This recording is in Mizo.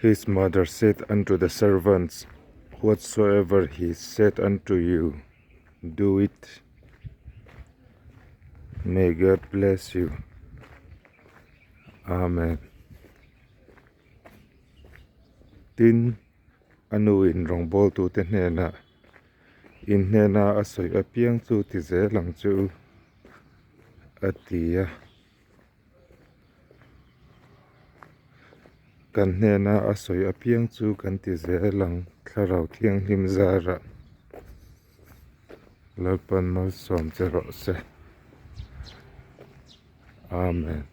His mother said unto the servants, Whatsoever he said unto you, do it. May God bless you. Amen. Tin, a nuin rawngbawltute hnenah, In hnena a sawi apiang chu ti zel ang che u, a ti a. Kan hnena a sawi apiang chu kan ti zel ang Thlarau Thianghlim zarah Lalpan malsawm che rawh se. Amen.